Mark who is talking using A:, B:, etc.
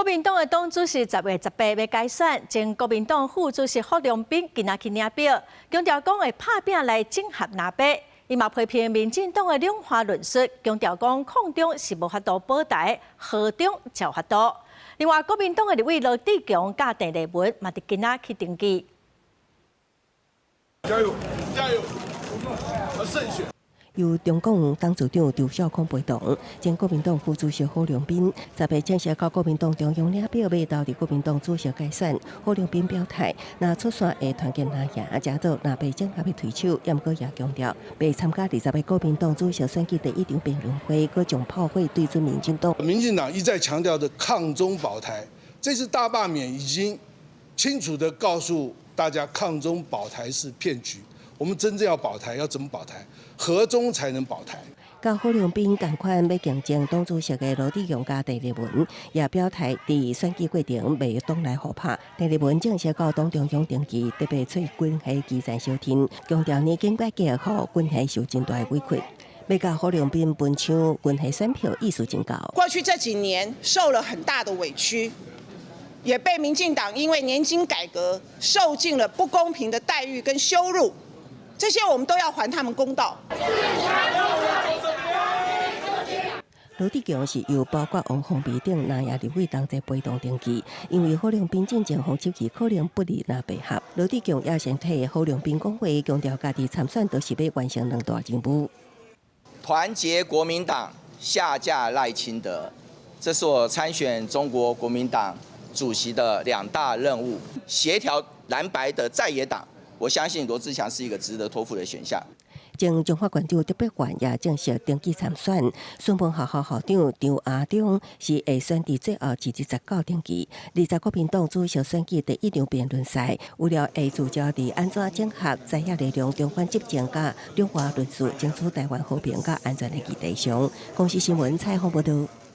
A: 民黨的黨主席10月18欲改選，前國民黨副主席郝龍斌今仔去領表，強調講會拍拚來整合藍白。伊嘛批評民進黨的兩岸論述，強調講抗中是無法度保台，和中才有法度。另外，國民黨的立委羅智強佮鄭麗文嘛佇今仔去登記。
B: 加油！加油！勝選。
C: 由中共黨組長周小康陪同，前國民黨副主席郝龍斌十號正式到國民黨中央領表，欲投入國民黨主席改選。郝龍斌表態，若出線會團結藍營，成做藍白整合的推手。毋過也強調，袂參加20個國民黨主席選舉第一場辯論會，閣將炮火對準民進黨。
B: 民進黨一再強調的抗中保台，這次大罷免已經清楚地告訴大家，抗中保台是騙局。我們真正要保台，要怎麼保台？和中才能保台。
C: 佮郝龍斌仝款欲競爭黨主席的羅智強佮鄭麗文也表態，佇選舉過程袂黨內互拍。鄭麗文正式到黨中央登記，特別揣軍系基層相挺，強調年金改革予軍系受真大的委屈，欲佮郝龍斌分搶軍系選票，意思真高。
D: 過去這幾年受了很大的委屈，也被民進黨因為年金改革受盡了不公平的待遇跟羞辱。這些我們都要還他們公道。
C: 羅智強是由包括王鴻薇等藍營立委同齊陪同登記，因為郝龍斌進前予質疑可能不利藍白合。羅智強也先替郝龍斌講話，強調家己參選就是欲完成兩大任務。
E: 團結國民黨，下架賴清德，這是我參選中國國民黨主席的兩大任務，協調藍白的在野黨。我相信羅智強是一個值得托付的選項。
C: 前彰化縣長卓伯源也正式登記參選，孫文學校校長張亞中是會選佇最後一日19登記。20國民黨主席選舉第一場辯論賽，為了會聚焦佇按怎整合在野力量、中反執政佮兩岸論述，爭取台灣和平佮安全的議題上。公視新聞採訪報導。